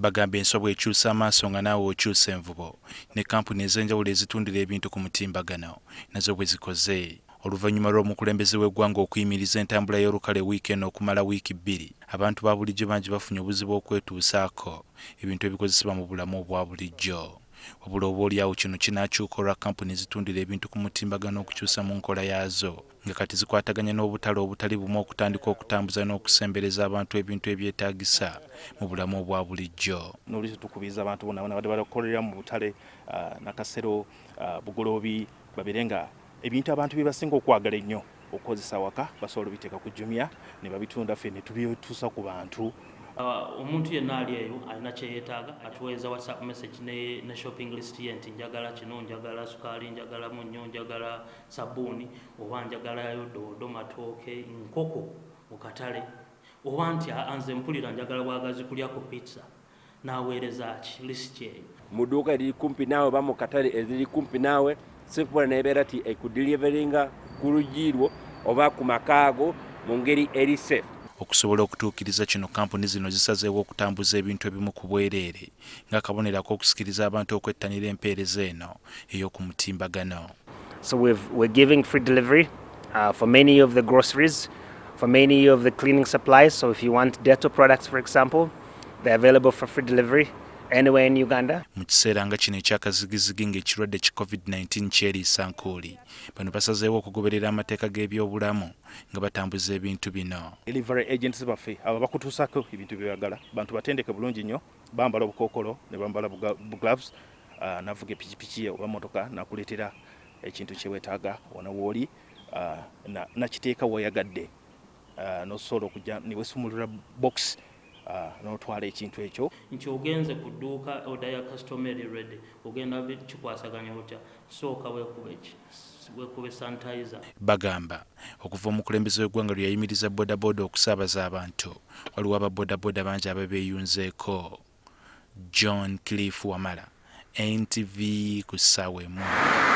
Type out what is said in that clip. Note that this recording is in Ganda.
Bagamba enswa bw'ekyusa amaaso nga naawe okyusa envubo. Ne kkampuni ez'enjawulo ezitundira ebintu ku mutimbagano nazo bwe zikoze. Oluvannyuma lw'omukulembeze w'eggwanga okuyimiriza entambula y'olukale wiiki eno okumala wiiki bbiri, abantu ba bulijjo bangi bafunye obuzibu okwetuusaako ebintu ebikozesebwa mu bulamu obwa bulijjo. Wabula oboolyawo kino kinaakyuka olwa kkampuni ezitundira ebintu ku mutimbagano okukyusa mu nkola yaazo nga kati zikwataganye n'obutale obutali bumu okutandika okutambuza n'okusembereza abantu ebintu ebyetaagisa mu bulamu obwa bulijjo. N'olwekyo tukubiriza abantu bonna bona abadde bakolera mu butale Nakasero, Bugoloobi babeere nga ebintu abantu bye basinga okwagala ennyo okukozesa awaka basobola obiteeka ku Jumia ne babitunda ffe ne tubituusa ku bantu. Omuntu yenna ali eyo alina kye yeetaaga atuweereza WhatsApp message ne shopping list ye nti njagala kino, njagala sukaali, njagala munnyo, njagala sabbuuni oba njagalayo doodo, matooke, nkoko mu katale oba nti aa nze mpulira njagala bwagazi kulya ku pizza, n'aweereza ki list eyo. Mu dduuka eriri kumpi naawe oba mu katale eriri kumpi naawe, SafeBoda nebeera ti ekudeliveringa ku luggi lwo oba ku makaago mu ngeri eri safe. Okusobola okutuukiriza kino, kkampuni zino zisazeewo okutambuza ebintu ebimu ku bwereere ng'akabonero ak'okusikiriza abantu okwettanira empeereza eno ey'oku mutimbagano. So we're giving free delivery for many of the groceries, for many of the cleaning supplies. So if you want Dettol products, for example, they're available for free delivery anywhere in Uganda. Mu kiseera nga kino ekyakazigizigi ng'ekirwadde ki COVID-19 kyeriisa nkuuli, bano basazeewo okugoberera amateeka g'ebyobulamu nga batambuza ebintu bino. Delivery agents baffe abo bakutuusako ebintu byeyagala bantu batendeke bulungi nnyo, bambala obukookolo ne bambala bu gloves, navuga epikipiki oba motoka nakuleetera ekintu kyewetaaga wona wooli, nakiteeka weoyagadde, nosobola okujja newesumulula box n'otwala ekintu ekyo. Nti ogenze ku dduuka, order ya customer eri ready, ogenda kikwasaganya otya? Sooka weekube ki, weekube sanitizer. Bagamba okuva omukulembeze w'eggwanga lwe yayimiriza bodaboda okusaabaza abantu, waliwo ababodaboda bangi ababeeyunzeeko. John Cliff Wamala, NTV, ku ssaawa 1.